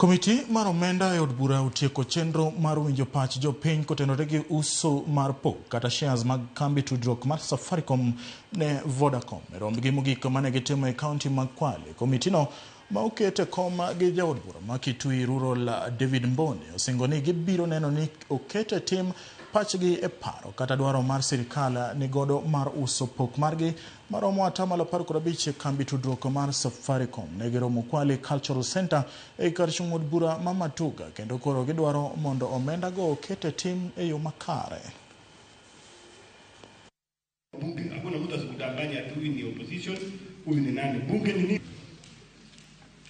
Komiti mar omenda e od bura otieko chenro mar winjo pach jopiny kotenore gi uso mar pok kata shares mag kambi tudruok mar Safaricom ne Vodacom. E rombgi mogik mane gitimo e kaunti ma Kwale, komitino ma oket e kom gi jaod bura ma Kitui Rural David Mbone osingo ni gibiro neno ni oket e tim pachgi e paro kata dwaro mar sirikal ni godo mar uso pok margi maromo 15% e kambi tudruok mar Safaricom. Ne giromo Kwale Cultural Center e kar chung' od bura ma Matuga kendo koro gidwaro mondo omenda go oket e tim e yo makare. Bunge, hakuna mtu asikudanganya ati huyu ni opposition, huyu ni nani. Bunge ni nini?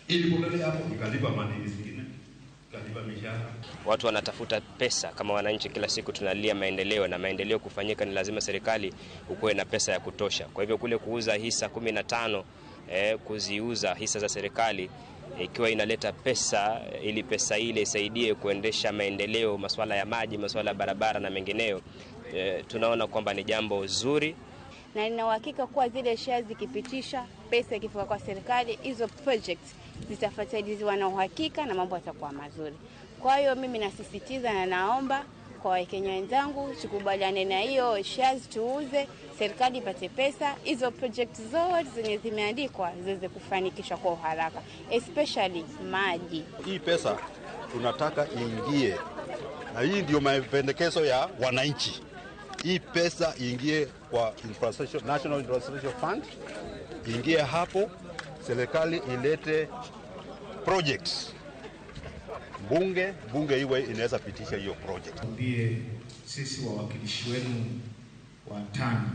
Ilipotelea hapo ikalipa madeni zingine, ikalipa mishahara. Watu wanatafuta pesa kama wananchi, kila siku tunalia maendeleo, na maendeleo kufanyika ni lazima serikali ukuwe na pesa ya kutosha. Kwa hivyo kule kuuza hisa 15, kuziuza hisa za serikali ikiwa inaleta pesa, ili pesa ile isaidie kuendesha maendeleo, masuala ya maji, masuala ya barabara na mengineyo, tunaona kwamba ni jambo zuri. Na nina uhakika kuwa zile shares zikipitisha, pesa ikifika kwa serikali, hizo projects zitafuatiliwa na uhakika na mambo yatakuwa mazuri. Kwa hiyo mimi nasisitiza na naomba kwa Wakenya wenzangu tukubaliane na hiyo shares tuuze, serikali ipate pesa, hizo project zote zenye zimeandikwa ziweze kufanikishwa kwa uharaka, especially maji. Hii pesa tunataka iingie, na hii ndio mapendekezo ya wananchi. Hii pesa iingie kwa infrastructure, National Infrastructure Fund, iingie hapo, serikali ilete projects. Bunge iwe inaweza pitisha hiyo project. Ndiye sisi wawakilishi wenu watano.